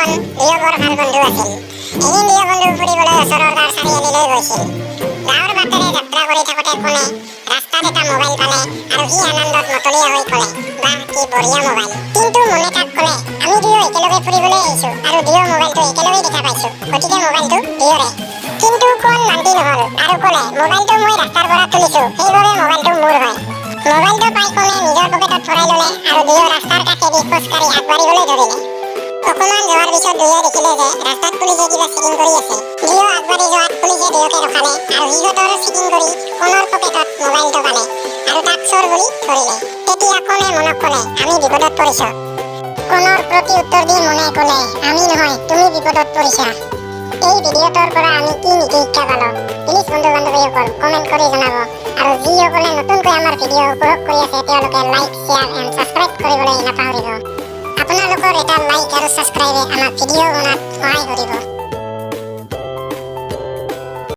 কণ দুয়ো বৰ ভাল বন্ধু আছিল। এদিন দুয়ো বন্ধু ফুৰিবলৈ ওচৰৰ গাঁৱৰ চাৰিআলিলৈ গৈছিল। গাঁৱৰ বাটেৰে যাত্ৰা কৰি থাকোঁতে কণে ৰাস্তাত এটা মোবাইল পালে আৰু সি আনন্দত মতলীয়া হৈ ক'লে, "বাহ, কি বঢ়িয়া মোবাইল!" কিন্তু মনে তাক ক'লে, "আমি দুয়ো একেলগে ফুৰিবলৈ আহিছোঁ আৰু দুয়ো মোবাইলটো একেলগেই দেখা পাইছোঁ, গতিকে মোবাইলটো দুয়োৰে।" কিন্তু কণ মান্তি নহ'ল আৰু ক'লে, "মোবাইলটো মই ৰাস্তাৰ পৰা তুলিছোঁ, সেইবাবে মোবাইলটো মোৰ হয়।" মোবাইলটো পাই কণে নিজৰ পকেটত ভৰাই ল'লে আৰু দুয়ো ৰাস্তাৰ কাষেদি খোজকাঢ়ি আগবাঢ়িবলৈ ধৰিলে। অকণমান যোৱাৰ পিছত দুয়ো দেখিলে যে ৰাস্তাত পুলিচে কিবা চেকিং কৰি আছে। দুয়ো আগবাঢ়ি যোৱাত পুলিচে দুয়োকে ৰখালে আৰু সিহঁতৰ চেকিং কৰি কণৰ পকেটত মোবাইলটো পালে আৰু তাক চোৰ বুলি ধৰিলে। তেতিয়া কণে মনক ক'লে, "আমি বিপদত পৰিছোঁ।" কণৰ প্ৰতি উত্তৰ দি মনে ক'লে, "আমি নহয়, তুমি বিপদত পৰিছা।" এই ভিডিঅ'টোৰ পৰা আমি কি নীতি শিক্ষা পালো, প্লিজ বন্ধু বান্ধৱীসকল, কমেণ্ট কৰি জনাব আৰু যিসকলে নতুনকৈ আমাৰ ভিডিঅ' উপভোগ কৰি আছে, তেওঁলোকে লাইক, শ্বেয়াৰ এণ্ড ছাবস্ক্ৰাইব কৰিবলৈ নাপাহৰিব। আপোনালোকৰ এটা লাইক আৰু ছাবস্ক্ৰাইবে আমাক ভিডিঅ' বনোৱাত সহায় কৰিব।